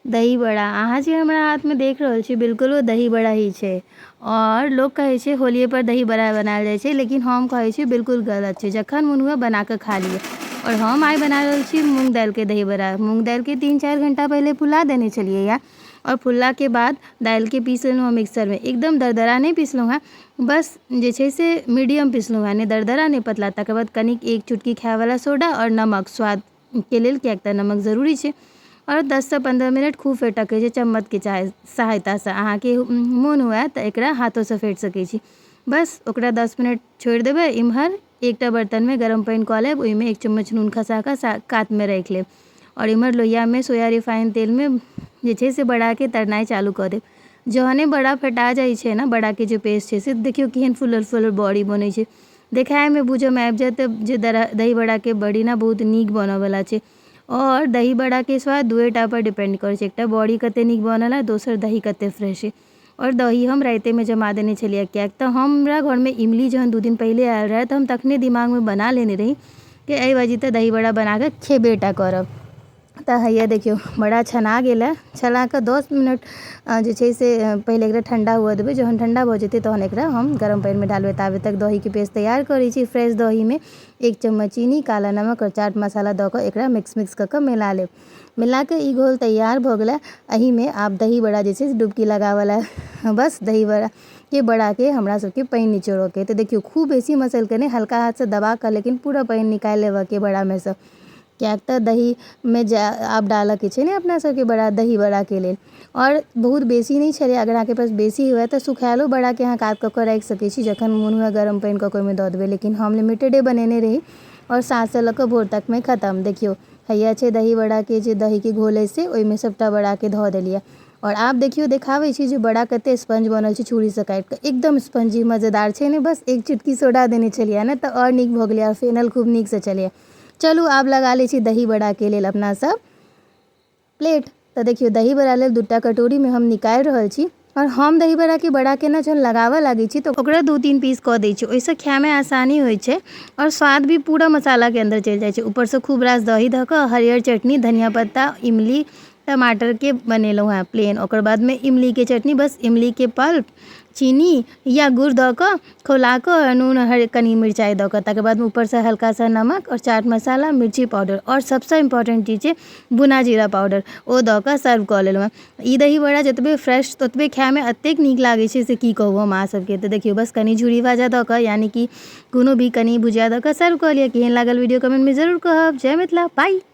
दही बड़ा अहाँ जे हमरा हाथमे देख रहल छी, बिल्कुल ओ दही बड़ा ही छै। आओर लोक कहै छै होलिये पर दही बड़ा बनायल जाइ छै, लेकिन हम कहै छी बिल्कुल गलत छै। जखन मोन हुए बना कऽ खा लिअ। आओर हम आइ बना रहल छी मूँग दालिके दही बड़ा। मूँग दालिके 3-4 घंटा पहिले फुला देने छलियै यऽ, आओर फुललाके बाद दालिके पीस लेलहुँ हँ मिक्सरमे। एकदम दरदरा नहि पिसलहुँ हँ, बस जे छै से मीडियम पिसलहुँ हँ, नहि दरदरा नहि पतला। तकर बाद कनिक एक चुटकी खायवला सोडा आओर नमक स्वादके लेल, किएक तऽ नमक जरूरी छै। आओर 10सँ 15 मिनट खूब फेटऽके छै चम्मचके सहायतासँ। अहाँके मोन हुए तऽ एकरा हाथोसँ फेट सकै छी। बस ओकरा 10 मिनट छोड़ि देबै। इम्हर एकटा बर्तनमे गरम पानि कऽ लेब, ओहिमे 1 चम्मच नून खसा कऽ कातमे राखि लेब, आओर इम्हर लोहियामे सोया रिफाइन तेलमे जे छै से बड़ाके तरनाइ चालू कऽ देब। जहने बड़ा फेटा जाइ छै ने, बड़ाके जे पेस्ट छै से देखियौ केहन फूलल फूलल बड़ी बनै छै। देखायमे बुझऽमे आबि जायत जे दही बड़ाके बड़ी ने बहुत नीक बनऽवला छै। आओर दही बड़ाके स्वाद दुएटा पर डिपेंड करै छै, एकटा बड़ी कते नीक बनल है, दोसर दही कते फ्रेश है। आओर दही हम रातिमे जमा देने छलियै, किएक तऽ हमरा घरमे इमली जहन 2 दिन पहिले आयल रहै तऽ हम तखने दिमागमे बना लेने रही कि एहि बाजी तऽ दही बड़ा बनाकऽ खेबे टा करब। तऽ हैया देखियौ, बड़ा छना गेल है। छना कऽ 10 मिनट जे छै से पहिले एकरा ठण्डा हुअ देबै। जहन ठण्डा भऽ जेतै तहन एकरा हम गरम पानिमे डालबै। ताबे तक दहीके पेस्ट तैयार करै छी। फ्रेश दहीमे 1 चम्मच चीनी, काला नमक आओर चाट मसाला दऽ कऽ एकरा मिक्स मिक्स कऽ कऽ मिला लेब। मिला कऽ ई घोल तैयार भऽ गेलै। एहिमे आब दही बड़ा जे छै से डुबकी लगाबऽला। बस दही बड़ाके बड़ाके हमरा सबके पानि निचोड़ऽके तऽ देखियौ, खूब बेसी मसलि कऽ नहि, हल्का हाथसँ दबा कऽ, लेकिन पूरा पानि निकालि लेबऽके बड़ामे सँ, किएक तऽ दहीमे जा आब डालऽके छै ने अपना सबके बड़ा दही बड़ाके लेल। आओर बहुत बेसी नहि छलै। अगर अहाँके पास बेसी हुए तऽ सुखायलो बड़ाके अहाँ कात कऽ कऽ राखि सकै छी, जखन मोन हुए गरम पानि कऽ कऽ ओहिमे दऽ देबै। लेकिन हम लिमिटेडे बनेने रही आओर साँझसँ लऽ कऽ भोर तकमे खतम। देखियौ, हैया छै दही बड़ाके जे दहीके घोल अछि से ओहिमे सभटा बड़ाके धऽ देलियै। आओर आब देखियौ, देखाबै छी जे बड़ा कते स्पंज बनल छै। छुरीसँ काटि कऽ एकदम स्पंजी मजेदार छै ने? बस एक चुटकी सोडा देने छलियै ने तऽ आओर नीक भऽ गेलै, आओर फेनल खूब नीकसँ छलैए। चलू, आब लगा लै छी दही बड़ाके लेल अपना सब प्लेट। तऽ देखियौ, दही बड़ा लेल 2टा कटोरीमे हम निकालि रहल छी। आओर हम दही बड़ाके बड़ा केना जहन लगाबऽ लागै छी तऽ ओकरा 2-3 पीस कऽ दै छी। ओहिसँ खायमे आसानी होइ छै आओर स्वाद भी पूरा मसालाके अन्दर चलि जाइ छै। ऊपरसँ खूब रास दही धऽ कऽ हरियर चटनी, धनिया पत्ता, इमली, टमाटरके बनेलहुँ हेँ प्लेन। ओकर बादमे इमलीके चटनी, बस इमलीके पल्प, चीनी या गुड़ दऽ कऽ खौला कऽ, नून, हर कनि मिरचाइ दऽ कऽ, तकर बाद ऊपरसँ हल्का सा नमक आओर चाट मसाला, मिर्ची पाउडर आओर सबसँ इम्पोर्टेंट चीज छै बुना जीरा पाउडर, ओ दऽ कऽ सर्व कऽ लेलहुँ हेँ। ई दही बड़ा जतबे फ्रेश ततबे खायमे एतेक नीक लागै छै से की कहू हम अहाँ सबके। तऽ देखियौ, बस कनि झुरी भाजा दऽ कऽ, यानि कि कोनो भी कनि भुजिया दऽ कऽ सर्व कऽ लिअ। केहन लागल वीडियो, कमेंटमे जरूर कहब। जय मिथिला, बाय।